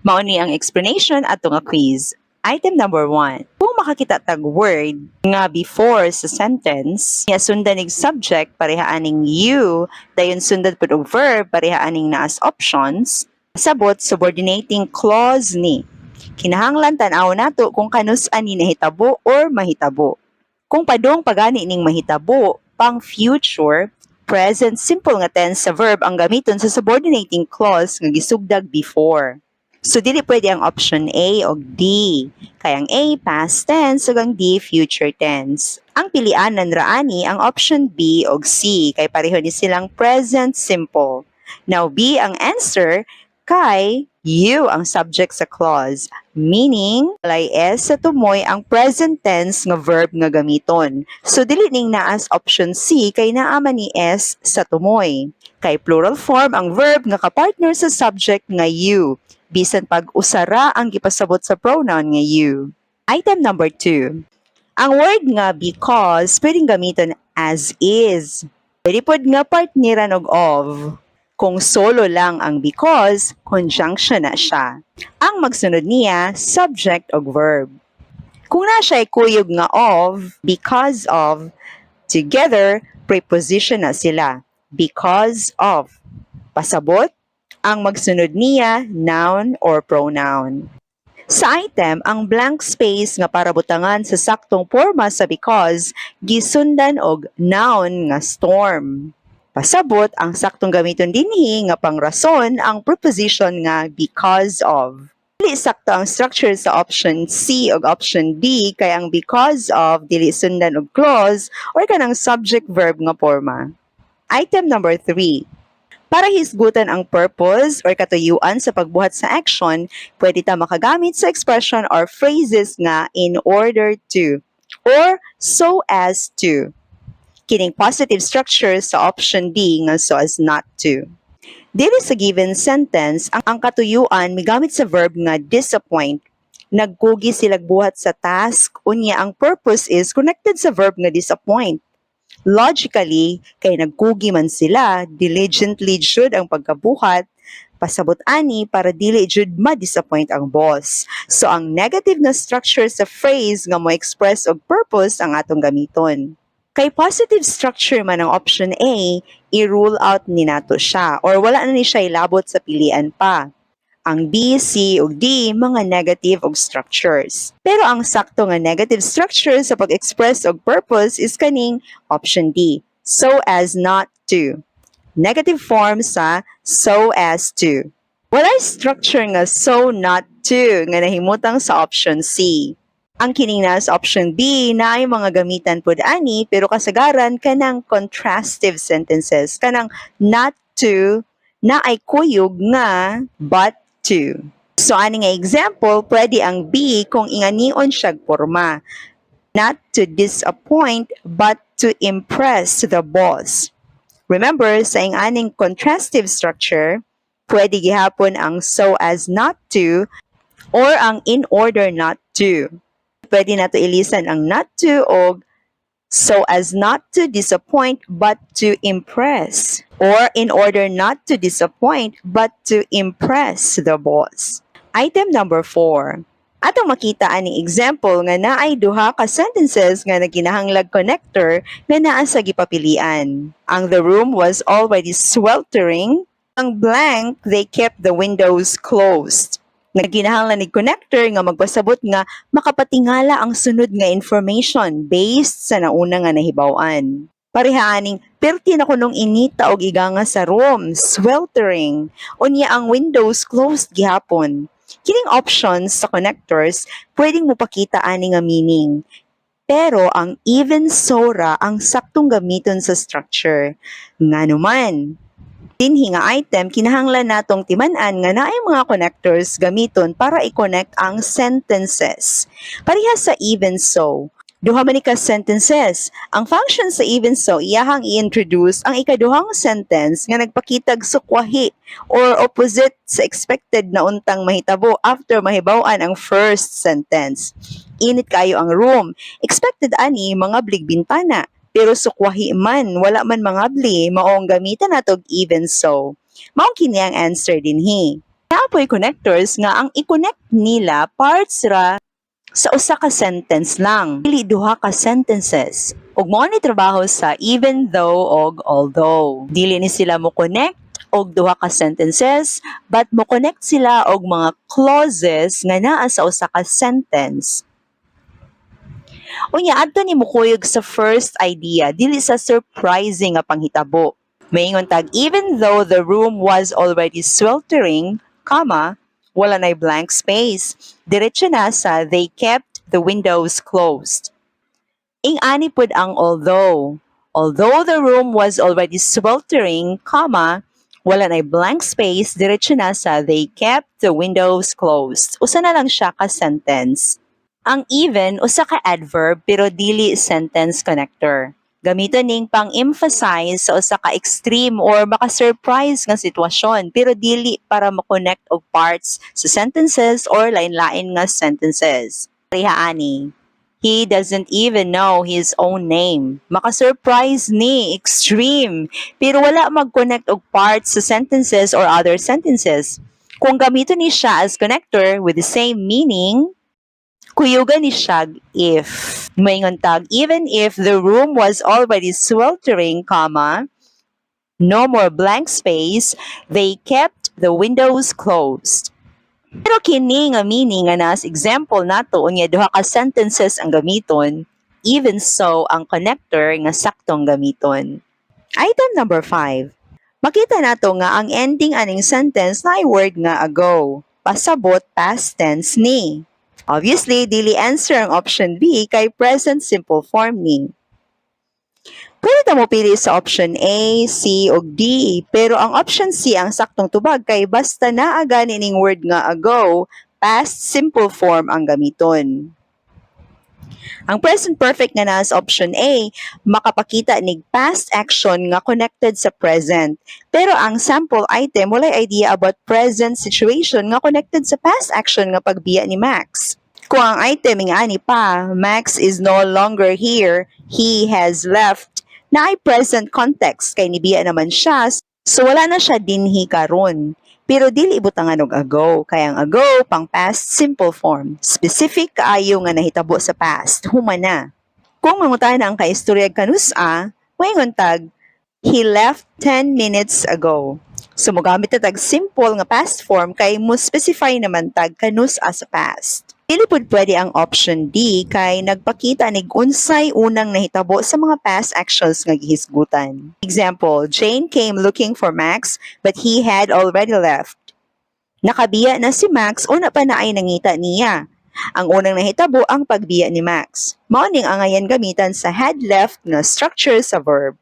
Mao ni ang explanation ato nga quiz. Item number 1. Kung makakita tag word nga before sa sentence, nga sundan ig subject pareha aning you, dayon sundan pud og verb pareha aning naa sa options, sabot subordinating clause ni. Kinahanglan tan-aw nato kung kanus-a ni nahitabo or mahitabo. Kung padung pagani ning mahitabo, pang future, present simple nga tense sa verb ang gamiton sa subordinating clause nga gisugdag before. So dili pwede ang option A o D. Kay ang A past tense ug ang D future tense. Ang pilianan ra ani ang option B og C kay pareho ni silang present simple. Now, B ang answer kay you ang subject sa clause. Meaning, walay S sa tumoy ang present tense nga verb nga gamiton. So dili ning naa sa option C kay naa man ni S sa tumoy. Kay plural form ang verb nga kapartner sa subject nga you bisan pag usara ang gipasabot sa pronoun nga you. Item number 2. Ang word nga because pwedeng gamiton as is. Pwede pod nga partneran og of. Kung solo lang ang because, conjunction na siya. Ang magsunod niya, subject og verb. Kung naa siya kuyog nga of, because of, together, preposition na sila. Because of. Pasabot, ang magsunod niya, noun or pronoun. Sa item, ang blank space nga para butangan sa saktong porma sa because, gisundan og noun nga storm. Pasabot, ang saktong gamiton dinhi nga pangrason ang preposition nga because of. Dili sakto ang structure sa option C ug option D kay ang because of dili sundan og clause or kanang subject verb nga porma. Item number 3. Para hisgutan ang purpose or katuyuan sa pagbuhat sa action, pwede ta makagamit sa expression or phrases nga in order to or so as to. Kining positive structure sa option D nga so as not to. Diri sa given sentence, ang katuyuan migamit sa verb nga disappoint. Nagkugi sila buhat sa task, unya ang purpose is connected sa verb nga disappoint. Logically, kay nagkugi man sila, diligently jud ang pagkabuhat, pasabot ani para dili jud ma-disappoint ang boss. So ang negative na structure sa phrase nga mo express og purpose ang atong gamiton. Kay positive structure man ang option A, i-rule out ni nato siya or wala na ni siya ilabot sa pilian pa. Ang B, C ug D mga negative og structures. Pero ang sakto nga negative structure sa pag-express og purpose is kaning option D, so as not to. Negative form sa so as to. Walay structure nga so not to nga nahimutang sa option C. Ang kining naa sa option B naay mga gamitan pud ani, pero kasagaran kanang contrastive sentences, kanang not to naay kuyog nga but to. So ani nga example, pwede ang B kung inganion siyag porma. Not to disappoint but to impress the boss. Remember, sa inganing contrastive structure, pwede gihapon ang so as not to or ang in order not to. Pwede nato ilisan ang not to og so as not to disappoint but to impress, or in order not to disappoint but to impress the boss. Item number 4. Atong makita aning example nga naay duha ka sentences nga nagkinahanglag connector nga naa sa gipapilian. Ang the room was already sweltering, ang blank, they kept the windows closed. Nagkinahanglan ni connector nga magpasabot nga makapatingala ang sunod nga information based sa nauna nga nahibaw-an. Pareha aning perti na kunong inita og iganga sa room, sweltering. Unya ang windows closed gihapon. Kining options sa connectors pwedeng mopakita ani nga meaning. Pero ang even so ra ang saktong gamiton sa structure. Ngano man, dinhi nga item, kinahanglan natong timan-an nga naay mga connectors gamiton para i-connect ang sentences. Pareha sa even so. Duha man ni ka sentences. Ang function sa even so, iyahang i-introduce ang ikaduhang sentence nga nagpakitag sukwahi or opposite sa expected na untang mahitabo after mahibaw-an ang first sentence. Init kayo ang room. Expected ani mangablig bintana. Pero sukwahi man, wala man mangabli, maong gamitan nato og even so. Mao kini ang answer dinhi. Naa poy connectors nga ang i-connect nila parts ra sa usa ka sentence lang, dili duha ka sentences. Ug mao ni trabaho sa even though og although. Dili ni sila mo connect og duha ka sentences, but mo connect sila og mga clauses nga naa sa usa ka sentence. Unya adto ni mokuyog sa first idea, dili sa surprising nga panghitabo. Maingon tag even though the room was already sweltering, comma, wala nay blank space. Diretso na sa they kept the windows closed. Ing-ani pud ang although. Although the room was already sweltering, comma, wala nay blank space, diretso na sa they kept the windows closed. Usa na lang siya ka sentence. Ang even, usa ka adverb pero dili sentence connector. Gamiton ning pang-emphasize sa usa ka extreme or maka-surprise nga sitwasyon pero dili para mo-connect og parts sa sentences or lain-lain nga sentences. Pareha ani. He doesn't even know his own name. Maka-surprise ni, extreme, pero wala mag-connect og parts sa sentences or other sentences. Kung gamiton ni siya as connector with the same meaning, kuyugan ni siya if. Maingon tag, even if the room was already sweltering, comma, no more blank space, they kept the windows closed. Pero kini nga meaning nga nas example nato unya duha ka sentences ang gamiton, even so ang connector nga saktong gamiton. Item number 5. Makita nato nga ang ending aning sentence naay word nga ago. Pasabot past tense ni. Obviously, dili answer ang option B kay present simple form ni. Pwede ta mo pili sa option A, C, ug D, pero ang option C ang saktong tubag kay basta naa gani ning word nga ago, past simple form ang gamiton. Ang present perfect nga naa sa option A, makapakita nig past action nga connected sa present. Pero ang sample item walay idea about present situation nga connected sa past action nga pagbiya ni Max. Kung ang item nga ani pa, Max is no longer here, he has left, naay present context kay nibiya naman siya, so wala na siya dinhi karon. Pero dili ibutangan og ago, kay ang ago pang past simple form. Specific kaayo nga nahitabo sa past, human na. Kung mangutana ang kaistorya kanus-a, moingon tag, he left 10 minutes ago. So mogamit ta tag simple nga past form kay mo specify naman tag kanus-a sa past. Dili pud pwede ang option D kay nagpakita nig unsay unang nahitabo sa mga past actions nga gihisgutan. Example, Jane came looking for Max but he had already left. Nakabiya na si Max, una pa naay nangita niya. Ang unang nahitabo ang pagbiya ni Max. Mao ning angayan gamitan sa had left nga structure sa verb.